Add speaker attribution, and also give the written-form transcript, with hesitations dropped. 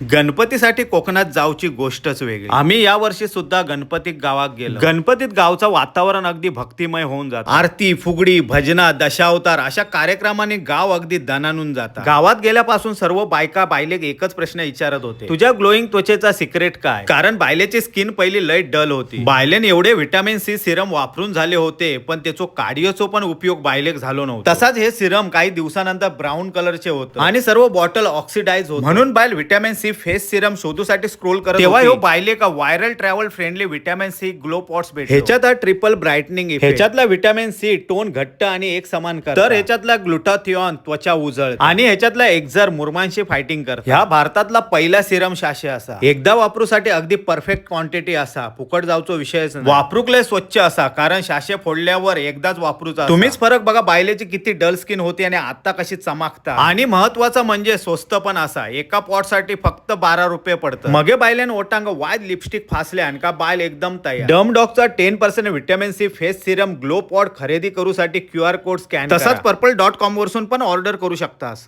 Speaker 1: गणपतीसाठी कोकणात जावची गोष्टच वेगळी. आम्ही या वर्षी सुद्धा गणपतीत गावात गेलो. गणपतीत गावचं वातावरण अगदी भक्तिमय होऊन जातं. आरती, फुगडी, भजना, दशावतार अशा कार्यक्रमाने गाव अगदी दणानून जातं. गावात गेल्यापासून सर्व बायका बायलेक एकच प्रश्न विचारत होते, तुझ्या ग्लोईंग त्वचेचा सिक्रेट काय? कारण बायलेची स्किन पहिली लय डल होती. बायलेन एवढे व्हिटॅमिन सी सिरम वापरून झाले होते, पण त्याचो कार्डिओचो पण उपयोग बायलेक झालो नव्हता. तसाच हे सिरम काही दिवसानंतर ब्राऊन कलरचे होते आणि सर्व बॉटल ऑक्सिडाइज होत. म्हणून बायल व्हिटॅमिन सी फेस सिरम शोधूसाठी स्क्रोल करत तेव्हा ह्यो बायले का viral travel friendly vitamin C glow pots भेटलो. ह्याच्यात ट्रिपल ब्राईटनिंग, ह्याच्यातला व्हिटॅमिन सी टोन घट्ट आणि एक समान कर, तर ह्याच्यातला ग्लुटाथिऑन त्वचा उजळ आणि ह्याच्यातला एक्झर मुरमांशी फायटिंग कर. ह्या भारतातला पहिला सिरम शाशे असा. एकदा वापरूसाठी अगदी परफेक्ट क्वांटिटी असा, फुकट जावचो विषयच नाही. वापरूक लय स्वच्छ असा, कारण शाशे फोडल्यावर एकदाच वापरूचा. तुम्हीच फरक बघा, बायलेची किती डल स्किन होती आणि आता कशी चमकता. आणि महत्वाचं म्हणजे स्वस्त पण असा. एका पॉट साठी फक्त 12 रुपये पडतात. मगे बायल्यान ओटांग वाईट लिपस्टिक फासल्या आणि का बायल एकदम तयार. डम डॉगचा 10% vitamin C face serum glow pot खरेदी करूसाठी क्यूआर कोड स्कॅन, तसाच पर्पल.कॉम वरसून पण ऑर्डर करू शकतास.